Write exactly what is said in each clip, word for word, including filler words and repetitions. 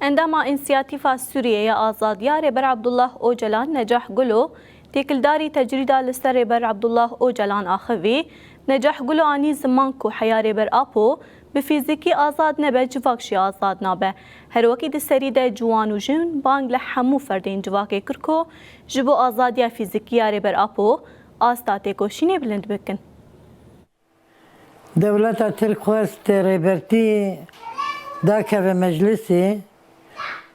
Endama Însiyatîfa Sûriyê ya Azadiya Rêber Abdullah Ocalan Necah Gulo têkildarî tecrîda li ser Rêber Abdullah Ocalan axivî. Necah Gulo anî ziman ku heya Rêber Apo bi fîzîkî azad nebe, civak jî azad nabe. Her wekî di serî de ciwan û jin bang li hemû ferdên civakê kir ku ji bo azadiya fîzîkî ya Rêber Apo asta têkoşînê bilind bikin. Dewleta Tirk xwest rêbertî dakeve meclisê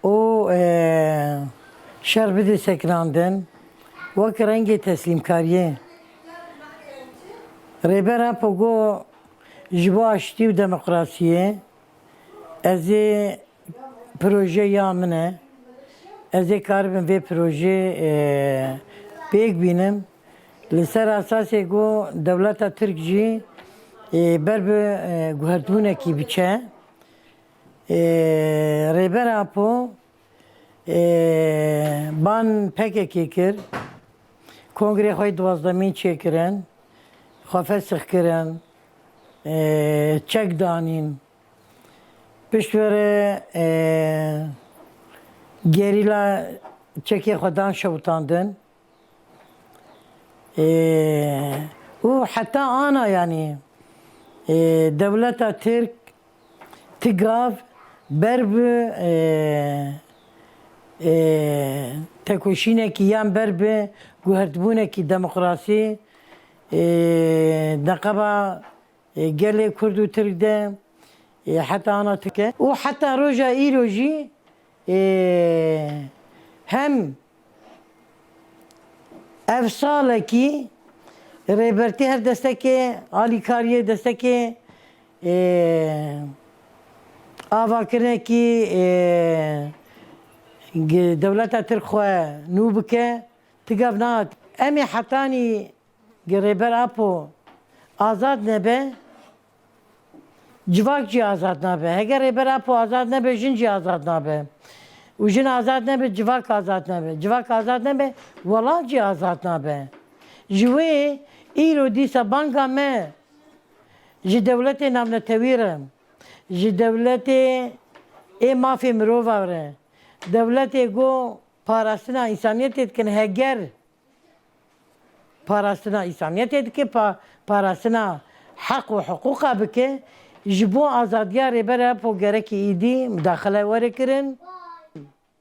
û, e, şer bidê sekinandin wek rengê teslîmkariyê. Rêber Apo got, ji bo aştî û demokrasiyê ez ê proje ya min e. Ez ê karibim vê projê, e, pêk bînim. Li ser esasê ku dewleta Tirk jî, e, ber bi, e, guhertibûnekî biçe. E, Rêber Apo, e, ban P K K kir. Kongrê xwe yê duwazdemîn çêkirin. Xwe fesix kirin. E, çek danîn. Pişt were, e, gerîla çekê xwe dan şewitandin. E, û heta ana, yanî, e, dewleta Tirk ti gav ber bi, e, e, tekoşînekî yan ber bi guhertibûnekî demokrasî, e, neqeba e, gelê Kurd û Tirk de, e, heta ana Tirke û heta roja îro jî, e, hem ev salekî rêbertî her destekê alîkariyê, destekê, e, avakirinekî, e, g-, dewleta Tirk xwe nû bike, ti gav nehat. Em ê hetanî Ge Rêber Apo azad nebe, civak jî azad nabe. Heger Rêber Apo azad nebe, jin jî azad nabe. Û jin azad nebe, civak azad nabe. Civak azad nebe, welat jî azad nabe. Ji wê îro dîsa banga me ji dewletê navnetewî re, ji dewletê ê mafê mirova re, dewletê ku parastina însaniyetê dikin, heger parastina îslamiyetê dike, pa-, parastina heq û hiqûqa bike, ji bo azadiya Rêber Apo gerekî îdî mudaxile were kirin.